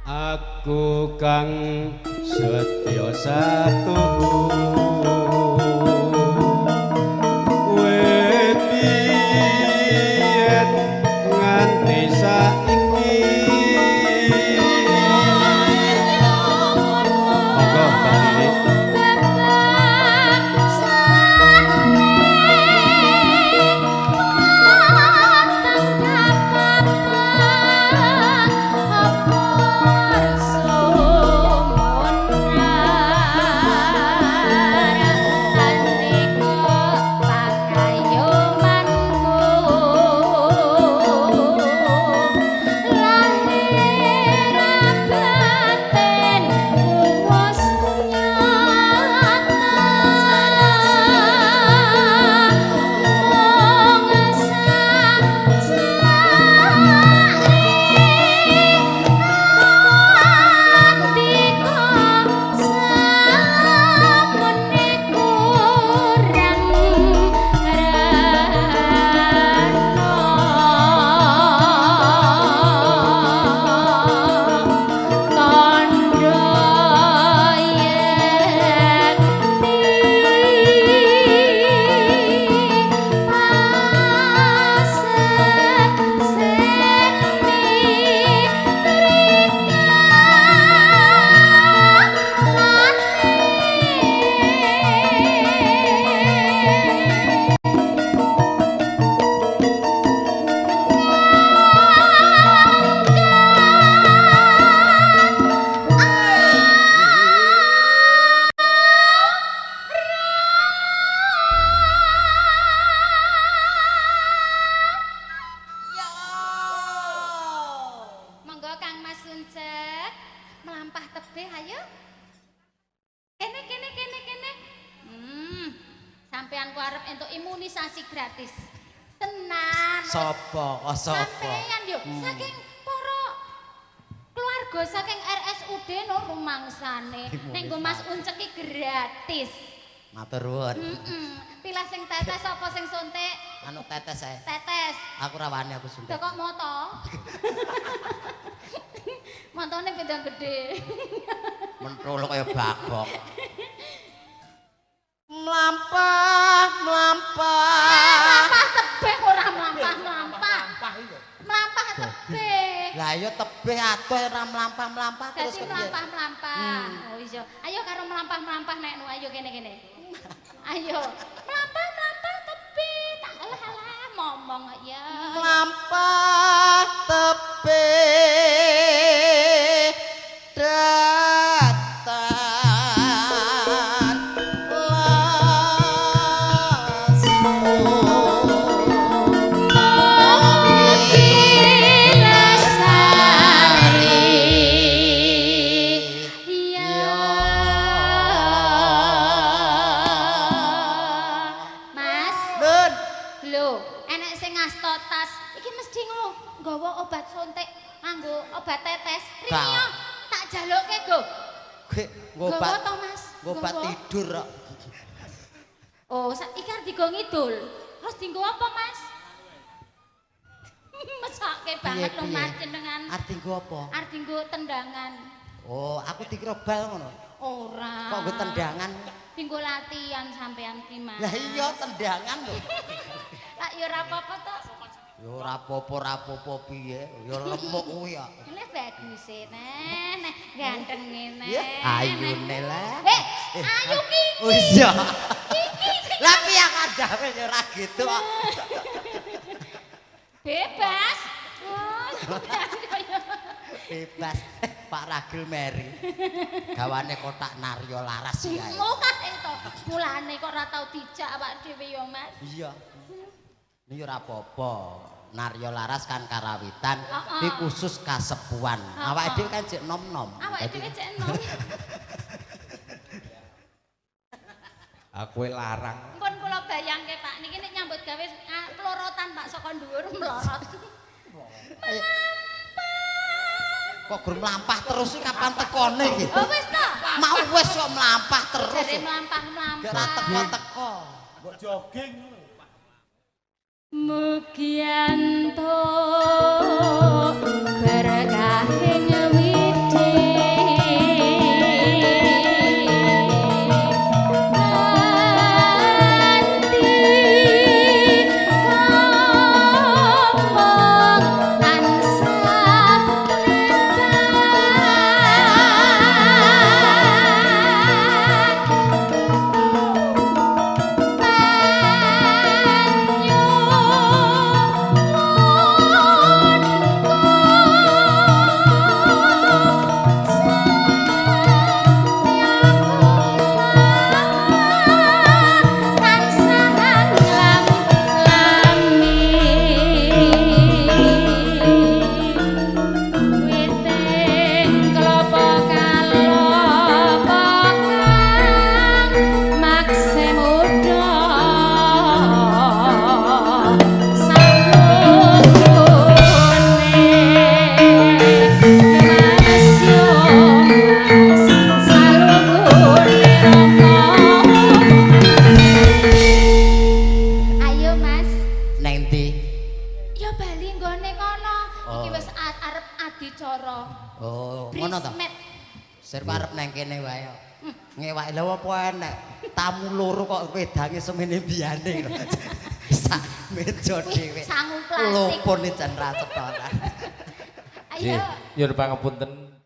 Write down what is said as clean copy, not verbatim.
Aku kang setya satuhu wit biyen nganti saiki. Monggo Mbak Lili. Monggo Kang Mas Uncek melampah tebih ayo. Kene kene kene kene. Sampean ku arep entuk imunisasi gratis. Tenan. Sapa kok sapa? Sampean yo saking para keluarga saking RSUD no rumangsane. Nek nggo Mas Uncek ki gratis. Matur nuwun. Pilah sing tetes apa sing suntik? Anu tetes ae. Tetes. Aku ra wani aku suntik. Kok moto? Montone beda gede. Menthul kaya bagong. Mlampah, mlampah. Mlampah tebih ora mlampah-mlampah. Mlampah tebih. Lah iya tebih adoh ora mlampah-mlampah terus Dadi kepiye? mlampah-mlampah. Oh iya. Ayo karo mlampah-mlampah nek nu ayo kene-kene. Ayo. Mlampah-mlampah tebih. Tak alah alah momong ya. Mlampah tebih datan Mas, Nun. lho, enek sing ngasto tas. Iki mesti nggawa obat suntik nganggo obat tetes. Rini tak jaluke go. Kowe Nggawa to, Mas? Ngobat Nggawa. tidur kok. Oh, iki arep dienggo ngidul. Terus dienggo apa, Mas? Mesake banget lho Mas jenengan. Arep dienggo apa? Arep dienggo tendangan. Oh, aku dikira bal ngono. Ora. Kok nggo tendangan? Dienggo latihan sampean ki, Mas. Lah iya tendangan lho. Lah ya ora apa-apa to. Ya ora apa-apa, ora apa-apa piye. Ya lemuk kuwi ya. Ini bagus e, neh, neh ganteng ngene. Ya ayune lah. Eh, ayu ki. Oh iya. Lah piye kandhane ya ora gitu kok. Bebas. Oh, sampean kaya Bebas. Pak Ragil Meri. Gawane kotak Naryo Laras iki ae. Wah, itu. Mulane kok ora tau dijak awak dhewe ya, Mas. Iya. Ini ora apa-apa. Naryo Laras kan karawitan, Heeh. iki khusus kasepuan. Awake dhewe kan jek nom-nom. Awake dhewe jek enom. Aku larang. Mpun kula bayangke, Pak. Niki nek nyambut gawe plorotan, Pak, saka dhuwur mlorot. Kok gur mlampah terus iki kapan tekone iki? Oh wis to. Mau wis kok mlampah terus. Jare mlampah-mlampah. Ora teko-teko. Mbok jogging ngono. Mugi entuk berkahing widhi. Oh, ngono to. Brismet. Sir arep nang kene wae kok. Ngewake lha apa enek tamu loro kok wedange semene biyane lho. Sak meja Wih, dhewe. sangu plastik. Lopone jan ra cetha. Ayo. Nyuwun pangapunten.